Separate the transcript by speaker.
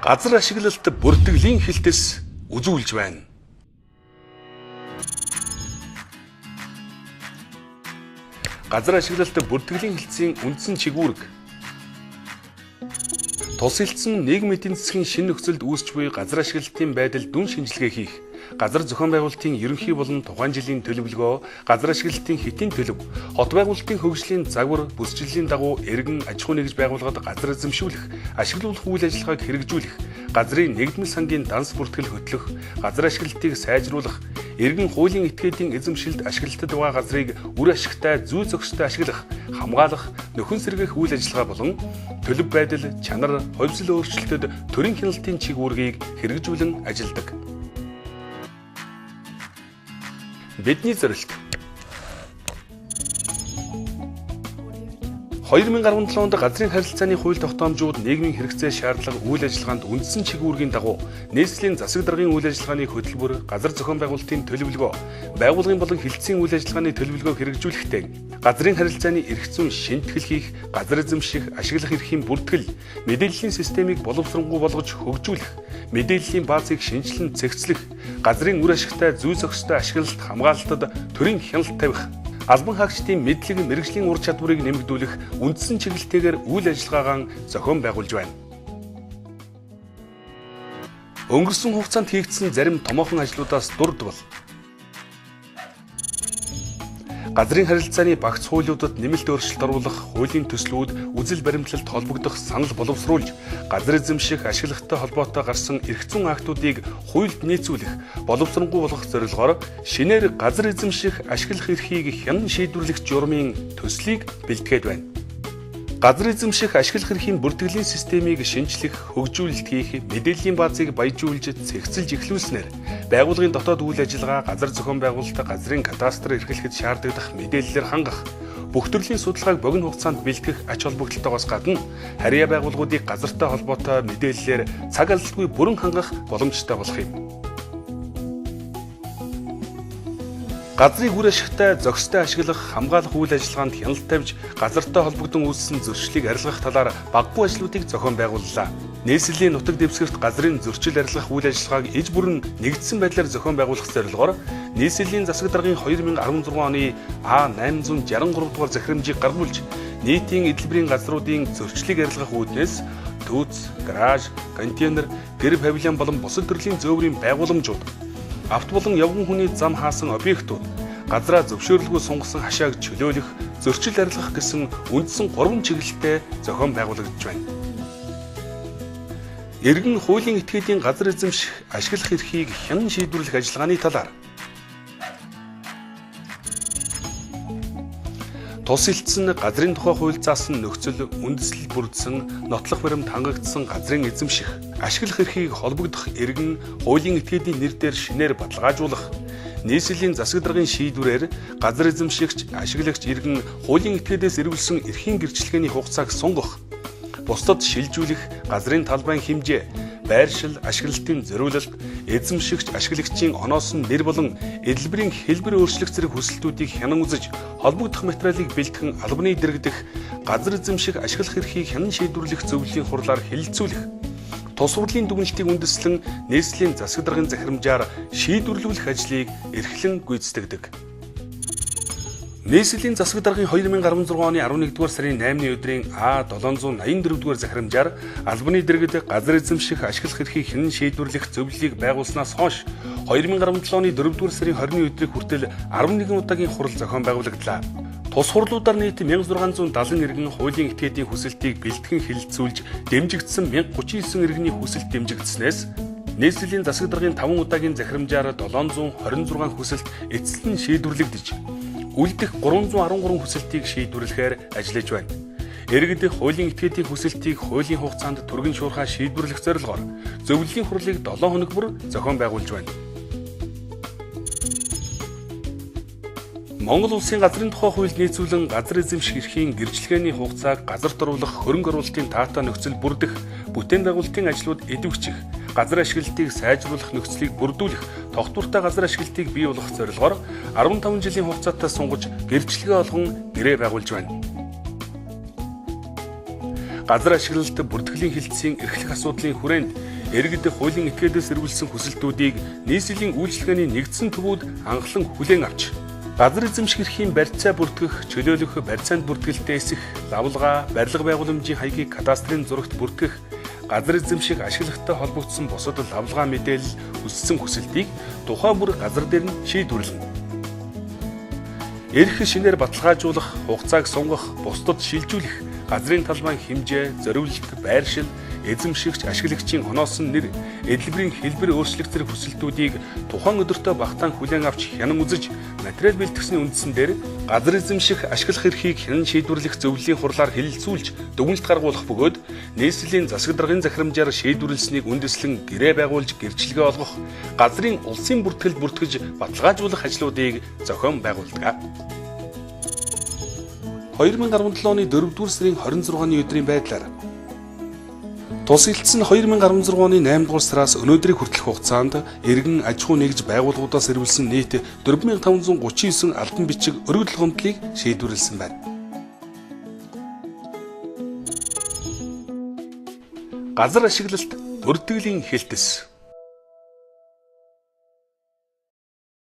Speaker 1: Газар ашиглалт бүртгэлийн хэлтэс үзүүлж байна. Газар ашиглалт бүртгэлийн хэлтсийн үндсэн чигүүрэг. Тус элсэн нийгмийн эдийн засгийн шинэ нөхцөлд үүсч буй газар ашиглалтын байдал дүн шинжилгээ хийх, газар зохион байгуулалтын ерөнхий болон тухайн жилийн төлөвлөгөө, газар ашиглалтын хэтийн төлөв, хот байгуулалтын хөгжлийн загвар, бүсчиллийн дагуу эргэн аж ахуй нэгж байгууллагад газар эзэмшүүлэх, ашиглуулах үйл ажиллагааг хэрэгжүүлэх, газрын нэгдмэл сангийн данс бүртгэл хөтлөх, газар ашиглалтыг сайжруулах, эргэн хуулийн этгээдийн эзэмшилд ашиглалтад байгаа газрыг үр ашигтай, зүй зохистой ашиглах, хамгаалах, нөхөн сэргээх үйл ажиллагаа болон төлөв байдал, чанар, хувьсэл өөрчлөлтөд төрийн хяналтын чиг үүргийг хэрэгжүүлэн ажилладаг. Бидний зорилт 2017 онд газрын харилцааны хууль тогтоомжууд нийгмийн хэрэгцээ шаардлага үйл ажиллагаанд үндсэн чиг үүргийн дагуу нийслэлийн засаг даргын үйл ажиллагааны хөтөлбөр, газар зохион байгуулалтын төлөвлөгөө, байгууллагын болон хэлтсийн үйл ажиллагааны төлөвлөгөөг хэрэгжүүлэхдээ газрын харилцааны эрх зүйн шинэтгэл хийх, газар эзэмших, ашиглах эрхийн бүртгэл, мэдээллийн системийг боловсронгуй болгож хөгжүүлэх, мэдээллийн баазыг шинэчлэн зэгцлэх, газрын үр ашигтай зүй зохистой ашиглалт хамгаалалтад төрийн хяналт тавих, албан хаагчдын мэдлэг, мэргэжлийн ур чадварыг нэмэгдүүлэх үндсэн чиглэлтэйгээр үйл ажиллагаагаа зохион байгуулж байна. Өнгөрсөн хугацаанд хийгдсэн зарим томоохон ажлуудаас дурдвал газрын харилцааны багц хуулиудад нэмэлт өөрчлөлт оруулах хуулийн төслүүд үзэл баримтлалд холбогдох санал боловсруулж газар эзэмших, ашиглахтай холбоотой гарсан эрх зүйн актуудыг хуульд нийцүүлэх, боловсронгуй болгох зорилгоор шинээр газар эзэмших, ашиглах эрхийг хянан шийдвэрлэх журмын төслийг бэлтгээд байна. Газар эзэмших, ашиглах эрхийн бүртгэлийн системийг шинэчлэх, хөгжүүлэлт хийх, мэдээллийн баазыг баяжуулж, цэгцэлж эхлүүлснээр байгууллагын дотоод үйл ажиллагаа, газар зохион байгуулалт, газрын кадастр эрхлэхэд шаардлагадах мэдээллээр хангах, бүх төрлийн судалгааг богино хугацаанд бэлтгэх ач холбогдолтойгоос гадна харьяа байгууллагуудыг газартай холбоотой мэдээллээр цаг алдалгүй бүрэн хангах боломжтой болох юм. Газрыг үр ашигтай, зохистой ашиглах, хамгаалах үйл ажиллагаанд хяналт тавьж, газартай холбогдсон үүссэн зөрчлийг арилгах талаар багагүй ажлуудыг зохион байгууллаа. Нийслэлийн нутаг дэвсгэрт газрын зөрчил арилгах үйл ажиллагааг иж бүрэн нэгдсэн байдлаар зохион байгуулах зорилгоор нийслэлийн засаг даргын 2016 оны А863 дугаар захирамжийг гаргуулж, нийтийн эдэлбэрийн газруудын зөрчлийг арилгах үүднээс түүц, гараж, контейнер, гэр павильон болон бусад төрлийн зөөврийн байгууламжууд, авто болон явган хүний зам хаасан объектууд, газраа зөвшөөрлгүй сунгасан хашааг чөлөөлөх, зөрчил арилгах гэсэн үндсэн 3 чиглэлтэй зохион байгуулагдаж байна. Эргэн хуулийн этгээдийн газар эзэмших, ашиглах эрхийг хянан шийдвэрлэх ажиллагааны талаар тус элдсэн газрын тухай хууль заасан нөхцөл, үндэслэл бүрдсэн, нотлох баримт хангагдсан газрын эзэмших, ашиглах эрхийг холбогдох эргэн хуулийн этгээдийн нэр дээр шинээр баталгаажуулах, нийслэлийн засаг даргын шийдвэрээр газар эзэмшигч, ашиглагч эргэн хуулийн этгээдээс эргэлсэн эрхийн гэрчлэгээний хугацааг сунгах, бусдад шилжүүлэх газрын талбайн хэмжээ, байршил, ашиглалтын зориулалт, эзэмшигч, ашиглагчийн оноос нь нэр болон эдэлбэрийн хэлбэр өөрчлөх зэрэг хүсэлтүүдийг хянан үзэж, холбогдох материалыг бэлтгэн албаны дэргэдэх, газар эзэмших, ашиглах эрхийг хянан шийдвэрлэх зөвлөлийн хурлаар хэлэлцүүлэх, тус хурлын дүгнэлтийг үндэслэн нийслэлийн засаг даргын захирамжаар шийдвэрлүүлэх ажлыг эрхлэн гүйцэтгэдэг. Нийслэлийн засаг даргын 2016 оны 11-р сарын 8-ны өдрийн А784-р захирамжаар албаны дэргэд газар эзэмших, ашиглах эрхийг хянан шийдвэрлэх зөвлөлийг байгуулснаас хойш 2017 оны 4-р сарын 20-ны өдрийг хүртэл 11 удаагийн хурал зохион байгуулагдлаа. Тус хурлуудаар нийт 1670 иргэн хуулийн этгээдийн хүсэлтийг бэлтгэн хэлэлцүүлж дэмжигдсэн 1039 иргэний хүсэлт дэмжигдснээс нийслэлийн засаг даргын 5 удаагийн захирамжаар 726 хүсэлт эцэст нь шийдвэрлэгдэж, үлдэх 313 хүсэлтийг шийдвэрлэхээр ажиллаж байна. Иргэд хуулийн этгээдийн хүсэлтийг хуулийн хугацаанд түргэн шуурхай шийдвэрлэх зорилгоор зөвлөлийн хурлыг 7 хоног бүр зохион байгуулж байна. Монгол улсын газрын тухай хуульд нийцүүлэн газар эзэмших эрхийн гэрчлэгээний хугацааг газарт оруулах хөрөнгө оруулалтын таатай нөхцөл бүрдэх, бүтээн байгуулалтын ажлууд идэвхжих, газар ашиглалтыг сайжруулах нөхцөлийг бүрдүүлэх, тогтвортой газар ашиглалтыг бий болгох зорилгоор 15 жилийн хугацаатай сунгаж гэрчлэгээ олгон гэрээ байгуулж байна. Газар ашиглалт бүртгэлийн хэлтсийн эрхлэх асуудлын хүрээнд Иргэд хуулийн этгээдээс эргүүлсэн хүсэлтүүдийг нийслэлийн үйлчилгээний нэгдсэн төвүүд анхлан хүлээн авч газар эзэмших эрхийн барьцаа бүртгэх, чөлөөлөх, барьцаанд бүртгэлтэй эсэх, лавлгаа, барилга байгууламжийн хаягийг кадастрын зурагт бүртгэх, газар эзэмших ашиглахтай холбогдсон бусад лавлгаа мэдээлэл өссөн хүсэлтийг тухайн бүр газар дээр нь шийдвэрлэнэ. Эрх шинээр баталгаажуулах, хугацааг сунгах, бусдад шилжүүлэх, газрын талбайн хэмжээ, зориулалт, байршил, эзэмшигч, ашиглагчийн оноосон нэр, эдлбэрийн хэлбэр өөрчлөх зэрэг хүсэлтүүдийг тухайн өдөртөө багтаан хүлээн авч хянан үзэж, материал бэлтгэсний үндсэн дээр газар эзэмших, ашиглах эрхийг хянан шийдвэрлэх зөвлөлийн хурлаар хэлэлцүүлж дүгнэлт гаргуулах бөгөөд нийслэлийн засаг даргын захирамжаар шийдвэрлэснийг үндэслэн гэрээ байгуулж гэрчлэгээ олгох, газрын улсын бүртгэлд бүртгэж баталгаажуулах ажлуудыг зохион байгуулдаг. 2017 оны 4-р сарын 26-ны өдрийн байдлаар тус элдсэн 2016 оны 8-р сараас өнөөдрийг хүртэлх хугацаанд иргэн аж ахуй нэгж байгууллагуудаас эргэлсэн нийт 4539 албан бичиг өргөдөл гомдлыг шийдвэрлэсэн байна. Газар ашиглалт бүртгэлийн хэлтэс.